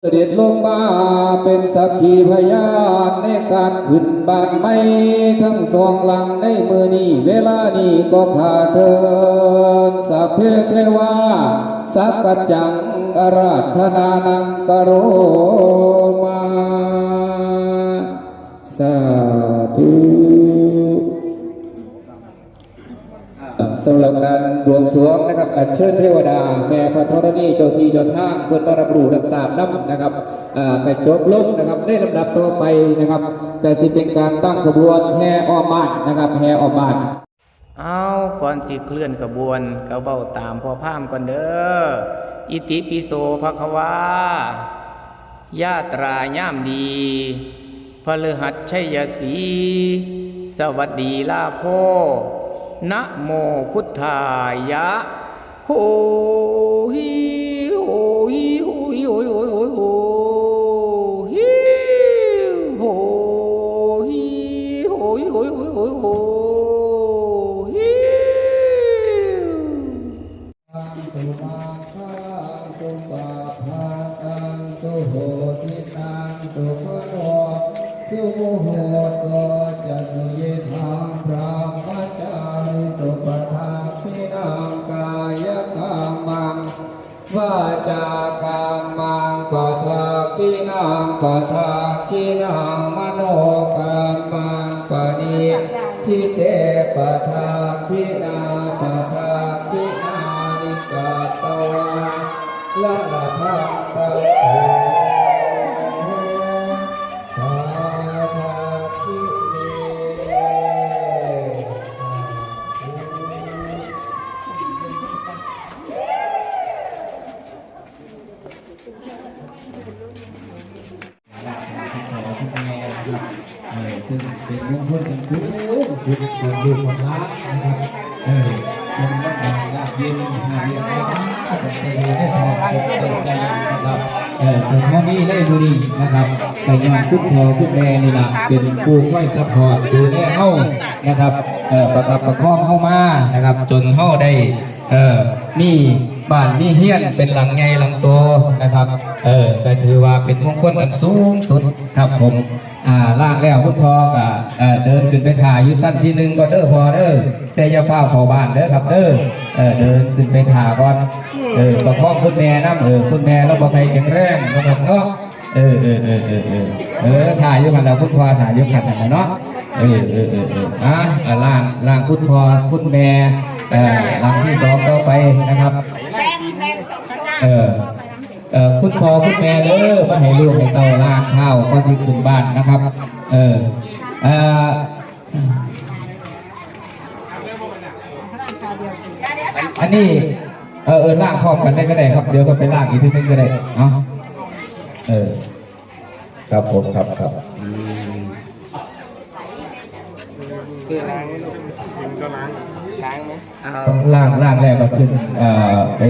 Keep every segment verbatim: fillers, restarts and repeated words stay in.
เสด็จลงมาเป็นสักขีพยานในการขึ้นบ้านใหม่ทั้งสองหลังในมื้อนี้ เวลานี้ก็ข้าเทิน สัพเพเทวา สักกัจจัง อาราธนานังกโรมา สาธุ สำหรับการบวงสรวงนะครับ อัญเชิญเทวดา แม่พระธรณี เจ้าที่เจ้าทาง เพิ่นมารับรู้รับทราบนำนะครับ อ่า ก็จบลงนะครับ ในลำดับต่อไปนะครับ ก็สิเป็นการตั้งขบวนแห่อ้อมบ้านนะครับ แห่อ้อมบ้าน เอา ก่อนสิเคลื่อนขบวน ก็เว้าตามพ่อพราหมณ์ก่อนเด้อ อิติปิโสภะคะวา ญาตรายามดี พฤหัสชัยศรี สวัสดีลาโภ นะโมพุทธายะ โหฮี โหฮี โหฮี โหฮี โหฮี โหฮี โหฮี โหฮี โหฮี โหฮี โหฮี ตังสุมังคลังสุปะภาตังสุโหตินังสุขโนสุมุโหโตจะสุยิทังพรหมจาริสุปะทักขิณังกายกรรมังวาจากรรมังปะทักขิณังปะทักขิณังมโนกรรมังปะนิ ทิเตปะทักขิณาปะทักขิณานิกัตตวาละละทังปะโสปะทักขิเม เออ ซึ่งเป็นมงคลกันทุกคน ทุกคนลูกคนหลานนะครับ เออ เป็นวัดวาญาติเย็นหาเรียนนะครับ แต่ก็อยู่ได้พอเป็นใจนะครับ เออ แต่พอมีได้บุรีนะครับ แต่ย้อนคุณพ่อคุณแม่นี่ล่ะ เป็นผู้คอยซัพพอร์ตดูแลเฮานะครับ เออ ประคับประคองเฮามานะครับ จนเฮาได้ เออ มีบ้านมีเฮือนเป็นหลังใหญ่หลังโตนะครับ เออ ก็ถือว่าเป็นมงคลอันสูงสุดครับผม อ่า ล้างแล้วคุณพ่อก็ เออ เดินขึ้นไปถ่าอยู่ชั้นที่หนึ่งก่อนเด้อพ่อเด้อ แต่อย่าฟ้าวเข้าบ้านเด้อครับเด้อ เออ เดินขึ้นไปถ่าก่อน เออ ประคองคุณแม่นำ เออ คุณแม่เราบ่ค่อยแข็งแรงนะครับเนาะ เออ เออ เออ เออ เออ เออ ถ่าอยู่หั่นล่ะคุณพ่อ ถ่าอยู่หั่นล่ะเนาะ เออ เออ เออ เออ อ่ะ อ่ะ ล้าง ล้างคุณพ่อคุณแม่ เอ่อ หลังที่สองต่อไปนะครับ เออ เอ่อ คุณพ่อคุณแม่เด้อ มาให้ลูกให้เต้าล้างเท้าก่อนที่ขึ้นบ้านนะครับ เออ เอ่อ อันนี้ เออ เออ ล้างพร้อมกันได้ก็ได้ครับ เดี๋ยวก็ไปล้างอีกทีนึงก็ได้ เนาะ เออ ครับผม ครับ ครับ อืม คือล้างไหมลูก ล้างไหม ล้าง ล้างแล้วก็ขึ้น เอ่อ ไป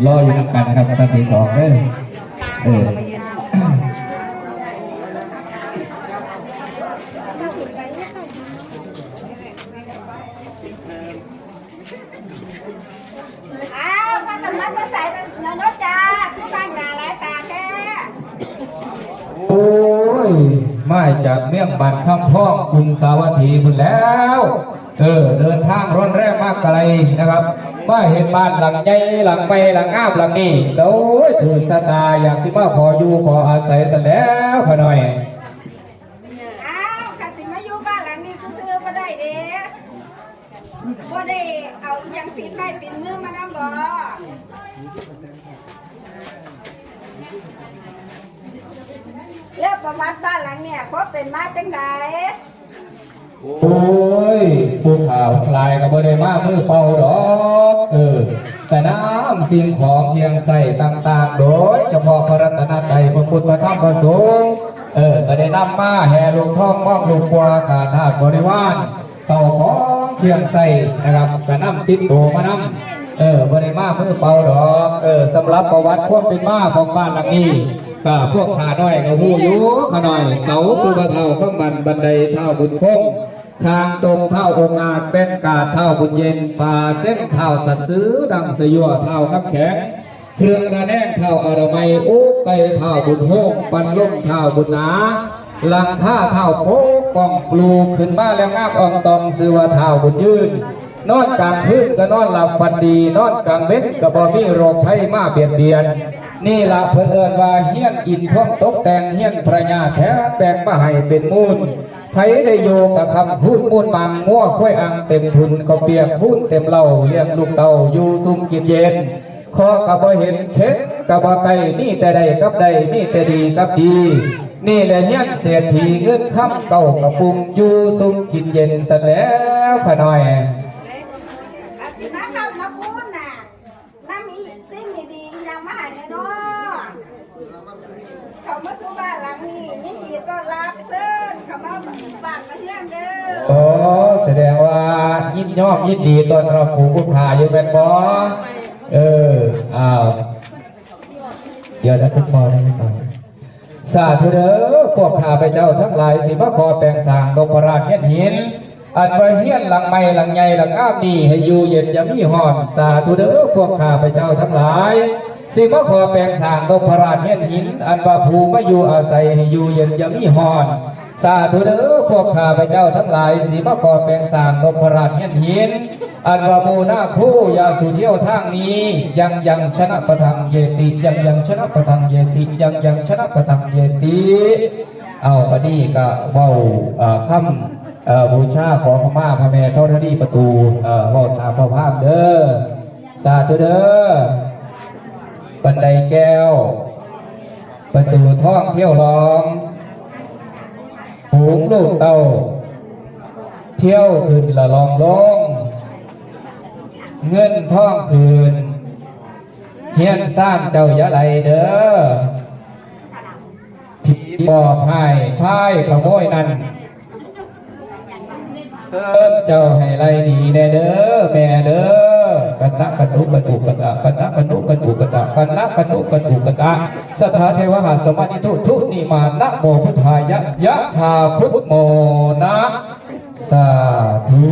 รออยู่นำกันครับ ท่านที่สองเด้อ เออ อ้าว พากันมาแต่ไสแต่เนาะจ้า คือบังหน้าหลายตาแท้ โอ้ย มาจากเมืองบ้านคำพอง กรุงสาวัตถีพุ้นแหล้ว เออ เดินทางร่อนแร่มาไกลนะครับ มาเห็นบ้านหลังใหญ่หลังใหม่หลังงามหลังนี้ โอ้ย ถือชะตาอยากสิมาขออยู่ขออาศัยซะแล้วขะน้อย อ้าว คันสิมาอยู่บ้านหลังนี้ซื่อๆบ่ได้เด้ บ่ได้เอาอิหยังติดไม้ติดมือมานำบ่ แล้วประวัติบ้านหลังเนี่ย พอเป็นมาจังใด โอ้ย ผู้ข่าวหลายก็บ่ได้มามือเปล่าดอก เออ แต่นำสิ่งของเครื่องใช้ต่างๆ โดยเฉพาะพระรัตนตรัย พระพุทธ พระธรรม พระสงฆ์ เออ ก็ได้นำมาแห่ลูกท้องมองลูกปัวข้าทาสบริวาร เข้าของเครื่องใช้นะครับ ก็นำติดตัวมานำ เออ บ่ได้มามือเปล่าดอก เออ สำหรับประวัติความเป็นมาของบ้านหลังนี้ ก็พวกข้าน้อยก็ฮู้อยู่ ข้าน้อย เสาสุภาเฒ่า คำมันบันไดท้าวบุญคง คางตรงท้าวองอาจ แป้นกาดท้าวบุญเย็น ฝ่าเส้นท้าวสัตว์ซื้อ ดังสะยั่วท้าวคำแข็ง เครื่องระแนงท้าวอรมัย โอ๊กไก่ท้าวบุญโฮม ปันลมท้าวบุญหนา หลังคาท้าวปกป้อง ปลูกขึ้นมาแล้วงามอ่องตอง ชื่อว่าท้าวบุญยืน นอนกลางคืนก็นอนหลับฝันดี นอนกลางเว็นก็บ่มีโรคภัยมาเบียดเบียน นี่ละเพิ่นเอิ้นว่าเฮียนอินพรหมตกแต่ง เฮียนพระญาแท้แต่งมาให้เป็นมูล ไผได้อยู่ก็ค้ำคูณมูลมัง งัวควายอ่างเต็มทุน ข้าวเปียกพูนเต็มเล้า เลี้ยงลูกเต้าอยู่สุขกินเย็น เคาะก็บ่เห็น เข็ญก็บ่ไกล มีแต่ได้กับได้ มีแต่ดีกับดี นี่แหละเฮียนเศรษฐี เงินคำเก้ากระปุก อยู่สุขกินเย็นซั้นแหล้วข้าน้อย อาจสิมาคำมาคูณน่ะ นำอีสิ่งดีๆยังมาให้แน่เนาะ เขามาสู่บ้านหลังนี้ ยินดีต้อนรับ เชิญเข้ามาบ้านมาเฮือนเด้อ โอ้ แสดงว่ายินยอมยินดีต้อนรับผู้ผู้ขาอยู่แม่นบ่ เออ อ้าว เดี๋ยวนะ คุณพ่อนะ คุณพ่อ สาธุเด้อ พวกข้าพเจ้าทั้งหลาย สิมาขอแปลงสร้างนพราชเฮียนหิน อันว่าเฮียนหลังใหม่หลังใหญ่หลังงามนี้ ให้อยู่เย็นอย่ามีฮ้อน สาธุเด้อ พวกข้าพเจ้าทั้งหลาย สิมาขอแปลงสร้างนพราชเฮียนหิน อันว่าผู้มาอยู่อาศัยให้อยู่เย็นอย่ามีฮ้อน สาธุเด้อ พวกข้าพเจ้าทั้งหลาย สิมาขอแปลงสร้างนพราชเฮียนหิน อันว่าหมู่นาคูอย่าสู่เที่ยวทางนี้ ยังยังชนะปะทังเยติ ยังยังชนะปะทังเยติ ยังยังชนะปะทังเยติ เอาบัดนี้ก็เว้า เอ่อ คำ เอ่อ บูชาขอขมาพระแม่ธรณีประตู เอ่อ เว้าตามพ่อพราหมณ์เด้อ สาธุเด้อ บันไดแก้ว ประตูทองเที่ยวรอง ฝูงลูกเต้า เที่ยวขึ้นละลองลง เงินทองคืน เฮียนซ่านเจ้าอย่าไหลเด้อ ผีปอบให้พายขโมยนั่น เอิ้นเจ้าให้ไล่หนีแน่เด้อแม่เด้อ กันนะกันนุกันอุกะตะ กันนะกันนุกันอุกะตะ กันนะกันนุกันอุกะตะ สถาเทวหาสมานิทุทุนิมานะโมพุทธายะ ยะถาพุทโมนะ สาธุ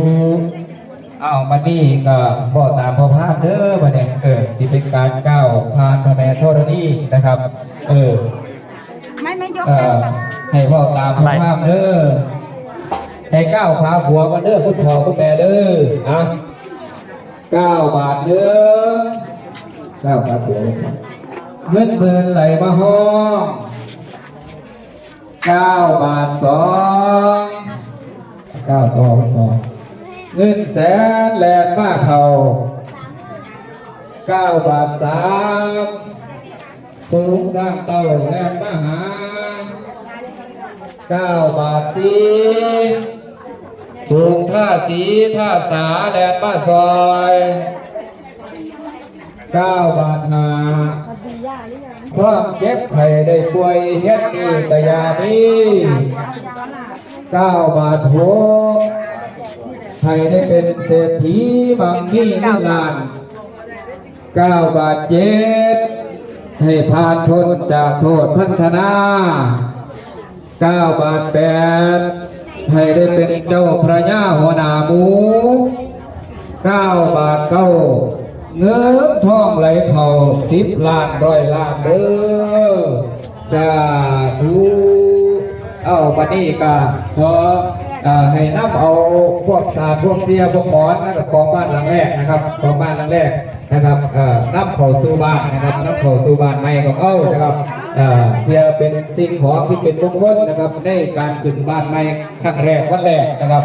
เอามานี่ก็บอกตามพ่อพราหมณ์เด้อบัดนี้ เออ สิเป็นการก้าวผ่านพระแม่ธรณีนะครับ เออ ไม่ไม่ยก เออ ให้บอกตามพ่อพราหมณ์เด้อ ให้ก้าวขาขวามาเด้อคุณพ่อคุณแม่เด้อ อ่ะ ก้าวบาทเด้อ ก้าวขาขวา เงินหมื่นไหลมาห้อง ก้าวบาทสอง ก้าวต่อต่อ เงินแสนแลนมาเข้า ก้าวบาทสาม ฝูงซ่านเต้าแลนมาหา ก้าวบาทสี่ ฝูงท่าสีท่าสาแลนมาซอย ก้าวบาทห้า ความเจ็บไข้ได้ป่วยเฮ็ดดีกะยามี ก้าวบาทหก ให้ได้เป็นเศรษฐีมั่งมีเงินล้าน ก้าวบาทเจ็ด ให้ผ่านพ้นจากโทษพันธนา ก้าวบาทแปด ให้ได้เป็นเจ้าพระยาหัวหน้าหมู่ ก้าวบาทเก้า เงินทองไหลเข้าสิบล้านร้อยล้านเด้อ สาธุ เอาบัดนี้ก็ขอ เอ่อ ให้นำเอาพวกศาสตร์พวกเสียพวกหมอนนะครับ ของบ้านหลังแรกนะครับ ของบ้านหลังแรกนะครับ เอ่อ นำเข้าสู่บ้านนะครับ นำเข้าสู่บ้านใหม่ของเฮานะครับ เอ่อ เพื่อเป็นสิ่งของที่เป็นมงคลนะครับ ในการขึ้นบ้านใหม่ครั้งแรกวันแรกนะครับ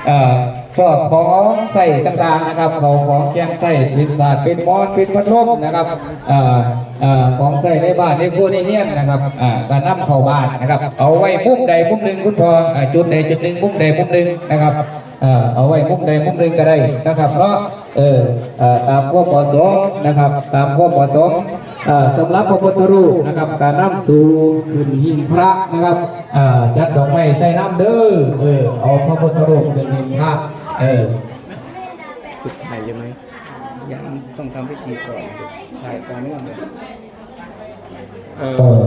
เอ่อ ก็ของใช้ต่างๆนะครับ เขาของเครื่องใช้เป็นศาสตร์เป็นหมอนเป็นพัดลมนะครับ เอ่อ เอ่อ ของใช้ในบ้านในครัวในเรือนนะครับ อ่า ก็นำเข้าบ้านนะครับ เอาไว้มุมใดมุมหนึ่งคุณพ่อ อ่า จุดใดจุดหนึ่งมุมใดมุมหนึ่งนะครับ เอ่อ เอาไว้มุมใดมุมหนึ่งก็ได้นะครับเนาะ เออ เอ่อ ตามความเหมาะสมนะครับ ตามความเหมาะสม เอ่อ สำหรับพระพุทธรูปนะครับ การนำสู่ขึ้นหิ้งพระนะครับ เอ่อ จัดดอกไม้ใส่น้ำเด้อ เออ เอาพระพุทธรูปขึ้นหิ้งพระ เออ จุดถ่ายยังไง ยังต้องทำพิธีก่อน ถ่ายต่อเนื่องเลย เออ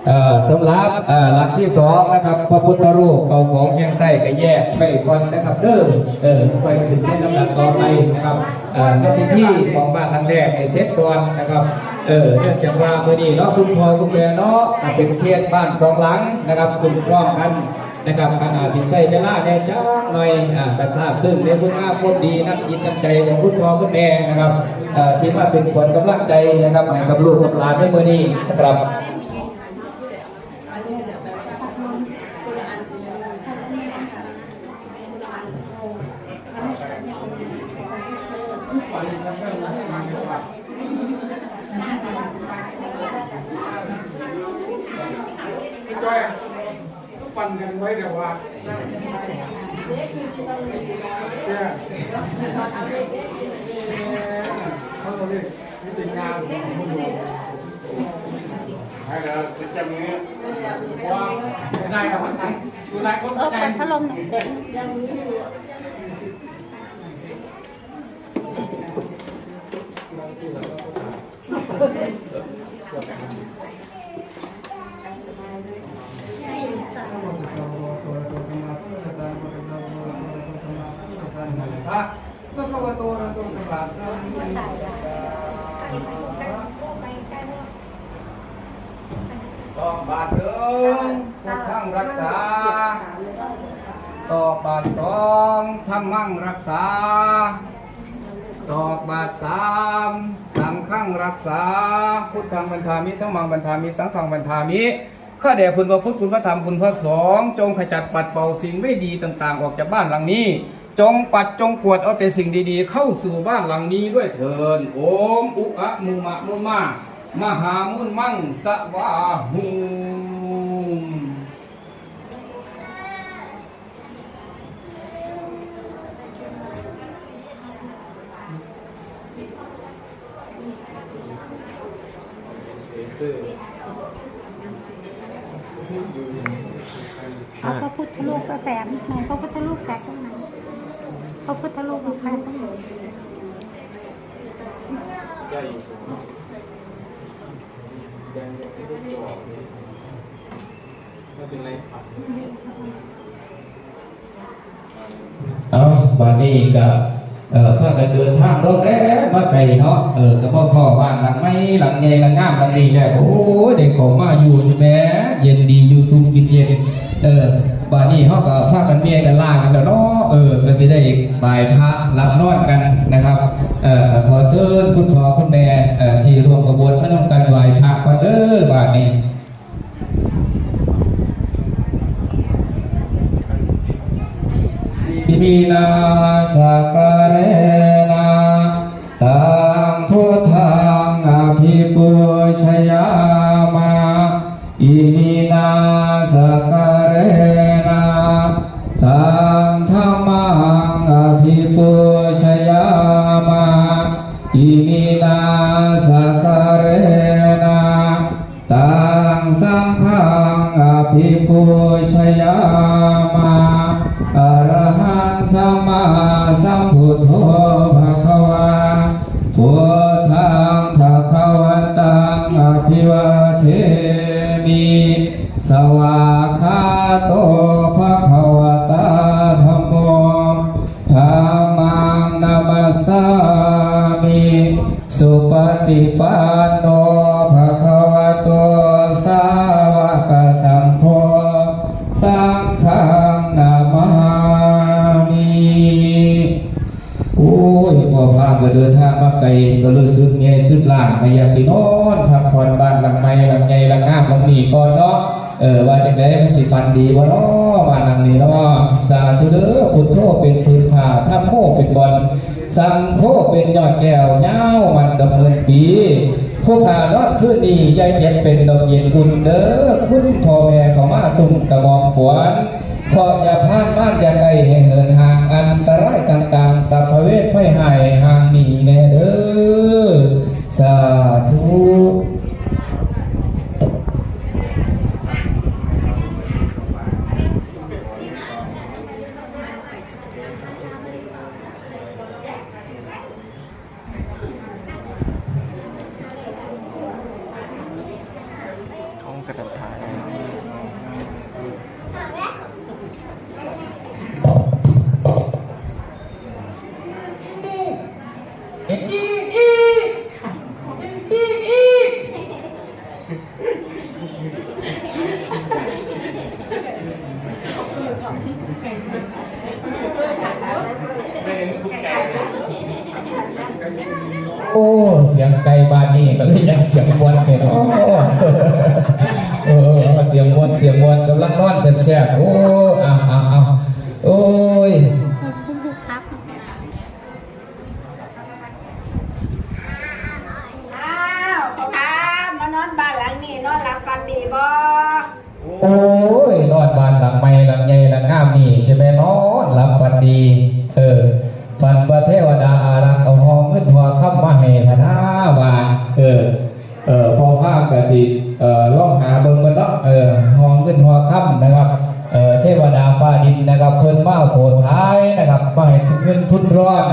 เอ่อ สำหรับ เอ่อหลังที่สองนะครับ พระพุทธรูปเก่าของเชียงไส้ก็แยกไปก่อนนะครับเด้อ เออไปถึงในลำดับต่อไปนะครับ เอ่อทำพิธีของบ้านหลังแรกให้เสร็จก่อนนะครับ เออเนื่องจากว่ามื้อนี้เนาะ คุณพ่อคุณแม่เนาะ อ่าเป็นเขตบ้านสองหลังนะครับ คุ้มครองกันนะครับ ขณะที่ใช้เวลาแหน่จักหน่อย อ่า ก็ซาบซึ้งในคุณงามความดี น้ำจิตน้ำใจของคุณพ่อคุณแม่นะครับ เอ่อที่มาเป็นขวัญกำลังใจนะครับ ให้กับลูกกับหลานในมื้อนี้นะครับ ปั่นกันไว้แต่ว่าเนี่ยเขาเรียกวิธีงานของมัน ให้เราจะจำนี้ว่าได้ครับ ดูไลฟ์ก็ เออเปิดพัดลมหน่อย ตอกบาทหนึ่ง พุทธังรักษา ตอกบาทสอง ธัมมังรักษา ตอกบาทสาม สังฆังรักษา พุทธังบันทามิ ธัมมังบันทามิ สังฆังบันทามิ ข้าแด่คุณพระพุทธ คุณพระธรรม คุณพระสงฆ์ จงขจัดปัดเป่าสิ่งไม่ดีต่างๆ ออกจากบ้านหลังนี้ จงปัดจงกวาดเอาแต่สิ่งดีๆ เข้าสู่บ้านหลังนี้ด้วยเถิด โอม อุอะมุมะมุมะ มหามุนมังสวาหุม เอาพระพุทธรูปไปแฝงไหน พระพุทธรูปแฝงตรงไหน พระพุทธรูปแฝงตรงไหน เอาบัดนี้ก็ เอ่อ พากันเดินทางรถแล้วมาไกลเนาะ เออ ก็มาพ้อบ้านหลังใหม่ หลังใหญ่ หลังงาม หลังนี้แล้ว โอ้ย ได้เข้ามาอยู่นี่แหม เย็นดี อยู่สุขกินเย็น เออ บัดนี้เฮาก็พากันเมียกันลากันแล้วเนาะ เออ ก็สิได้ไหว้พระหลับนอนกันนะครับ เออ ขอเชิญคุณพ่อคุณแม่ เออ ที่ร่วมขบวนมานำกันไหว้พระก่อนเด้อ บัดนี้ อิมินา สักการะนะ ตัง พุทธัง อภิปูชยามะ อิมินา สักการะนะ ตัง ธัมมัง อภิปูชยามะ อิมินา สักการะนะ ตัง สังฆัง อภิปูชยามะ อะระหัง สัมมาสัมพุทโธ ภะคะวา พุทธัง ภะคะวันตัง อภิวาเทมิ สวากขาโต ภะคะวะตา ธัมโม ธัมมัง นะมัสสามิ สุปฏิปันโน ภะคะวะโต สาวกสังโฆ สังฆัง นะมามิ โอ้ย พ่อพาก็เดินทางมาไกล ก็รู้สึกเมื่อยสุดล้า ก็อยากสินอนพักผ่อนบ้านหลังใหม่ หลังใหญ่ หลังงาม หลังนี้ก่อนเนาะ เออ ว่าจั่งใดมันสิฝันดีบ่เนาะ ว่านั่นนี่เนาะ สาธุเด้อ พุทโธเป็นพื้นผ้า ธัมโมเป็นบ่อน สังโฆเป็นยอดแก้ว ยาวมันดอกหมื่นปี ผู้ข้านอนคืนนี้ อย่าเจ็บเป็นดอกเย็นอุ่นเด้อ คุณพ่อแม่เข้ามาตุ้มกระหม่อมขวัญ เคราะห์อย่าผ่าน มารอย่าใกล้ ให้เหินห่าง อันตรายต่างๆ สัพพะเวทภัยฮ้าย ให้ห่างหนีแน่เด้อ สาธุ ของกระดาษถ่าย โอ้ เสียงไก่บ้านนี้ก็เลยอยากเสียงม่วนแท้เนาะ เออ เสียงม่วน เสียงม่วน กำลังนอนแซ่บๆ โอ้ เอาเอาเอา โอ้ย อ้าว พ่อพามานอนบ้านหลังนี้ นอนหลับฝันดีบ่ โอ้ย นอนบ้านหลังใหม่หลังใหญ่หลังงามนี่ จะแม่นนอนหลับฝันดี เออ ฝันว่าเทวดาอารักษ์เอาห่อเงินห่อคำมาให้พะนาว่า เออ เออ พ่อพามก็สิ เออ ลองหาเบิ่งกันเนาะ เออ ห่อเงินห่อคำนะครับ เออ เทวดาฟ้าดินนะครับ เพิ่นมาโผดหายนะครับ มาให้เงินทุนร้อน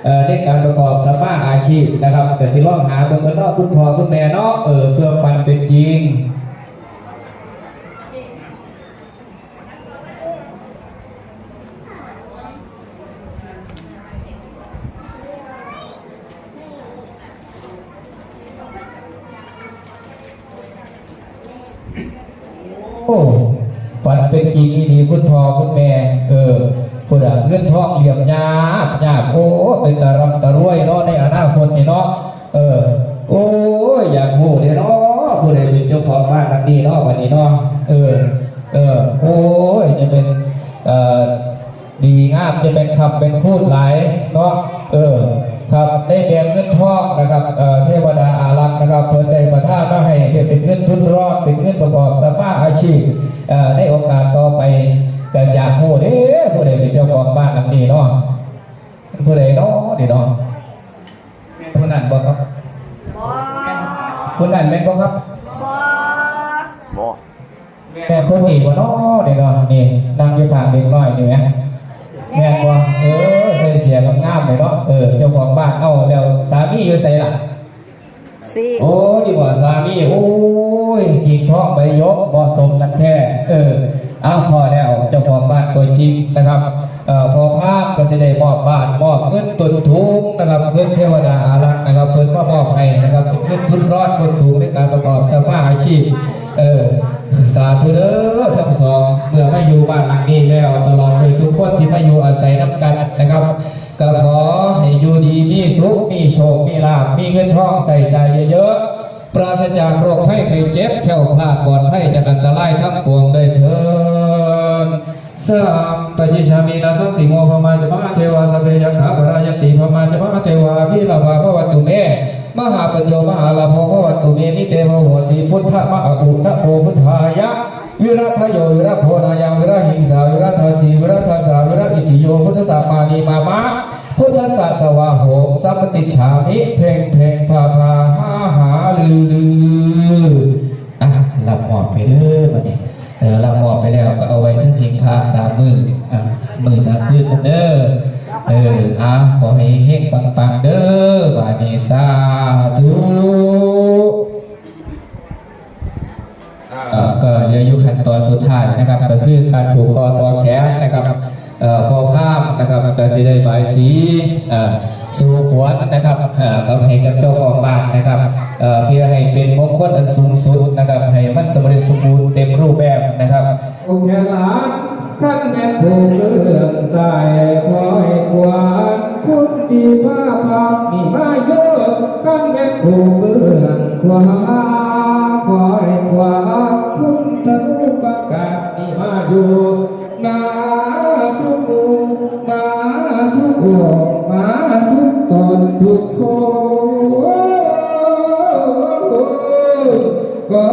เอ่อ ในการประกอบสัมมาอาชีพนะครับ ก็สิลองหาเบิ่งกันเนาะ คุณพ่อคุณแม่เนาะ เออ เพื่อฝันเป็นจริง โอ้ ฝันเป็นจริงอีหลีคุณพ่อคุณแม่ เออ ผู้ใดเงินทองเหลี่ยมยากยาก โอ้ เป็นตาร่ำตารวยเนาะ ในอนาคตนี่เนาะ เออ โอ้ย อยากรู้เด้เนาะ ผู้ใดเป็นเจ้าของบ้านหลังนี้เนาะ บัดนี้เนาะ เออ เออ โอ้ย จะเป็น เอ่อ ดีงาม จะเป็นคำเป็นพูดหลายเนาะ เออ ครับ ได้แบ่งเงินทองนะครับ เอ่อ เทวดาอารักษ์นะครับ เพิ่นได้ประทานมาให้ เป็นเงินทุนรอน เป็นเงินประกอบสัมมาอาชีพ เอ่อ ในโอกาสต่อไป ก็อยากรู้เด้ ผู้ใดเป็นเจ้าของบ้านหลังนี้เนาะ ผู้ใดเนาะนี่เนาะ ผู้นั้นบ่ครับ บ่ ผู้นั้นแม่นบ่ครับ บ่ บ่ แม่นคนนี้บ่เนาะนี่เนาะ นี่นั่งอยู่ข้างเด็กน้อยนี่แหม แม่นบ่ เออ ใส่เสื้องามๆเลยเนาะ เออ เจ้าของบ้าน เอ้า แล้วสามีอยู่ไสล่ะ สิ โอ้ นี่บ่สามี โอ้ย กิ่งทองใบหยก เหมาะสมกันแท้ เออ เอาพอแล้ว เจ้าของบ้านตัวจริงนะครับ เอ่อ พ่อพามก็สิได้มอบบ้าน มอบเงินต้นทุนนะครับ เงินเทวดาอารักษ์นะครับ เพิ่นมามอบให้นะครับ เป็นเงินทุนรอนต้นทุนในการประกอบสัมมาอาชีพ เออ สาธุเด้อทั้งสอง เมื่อมาอยู่บ้านหลังนี้แล้ว ตลอดเลยทุกคนที่มาอยู่อาศัยนำกันนะครับ ก็ขอให้อยู่ดีมีสุข มีโชค มีลาภ มีเงินทองใช้จ่ายเยอะๆ ปราศจากโรคภัยไข้เจ็บ แคล้วคลาดปลอดภัยจากอันตรายทั้งปวงด้วยเทอญ Sampajicchāmī nāsaṃsimo, brahmā ca mahādevā sabbe yakkhā parāyanti, brahmā ca mahādevā abhilābhā bhavantu me, mahāpuñño mahālābho bhavantu me, mite bhavantu, buddha ma a u, namo buddhāya, viradayo viragonāyaṃ virahiṃsā viradāsī viradāsā viraitthiyo, buddhassa mānī mama, buddhassa svāhoma samaticchāmi, เพ็งเพ็ง พาพา หาหา ลือลือ อ่ะ รับมอบไปเด้อบัดนี้ เออ รับมอบไปแล้วก็เอาไว้เทิงหิ้งพระสามมื้อ อ่ะ สามมื้อสามคืนเด้อ เออ อ่ะ ขอให้เฮงๆ ปังๆ เด้อ บัดนี้ สาธุ อ่า ก็เหลืออยู่ขั้นตอนสุดท้ายนะครับ ก็คือการผูกคอต่อแขนนะครับ เอ่อ พ่อพามนะครับ ก็สิได้บายสี เอ่อ สู่ขวัญนะครับ เอ่อ ก็ให้กับเจ้าของบ้านนะครับ เอ่อ เพื่อให้เป็นมงคลอันสูงสุดนะครับ ให้มันสำเร็จสมบูรณ์เต็มรูปแบบนะครับ โอเคหลาน ขั้นแม่นผู้เมืองซ้าย ขอให้ขวัญคุณที่พาพามนี่มาโยน ขั้นแม่นผู้เมืองขวา ขอให้ขวัญคุณธนูประกาศนี่มาโยน มาทุกหมู่ มาทุกวง มาทุกตนทุกคน ก็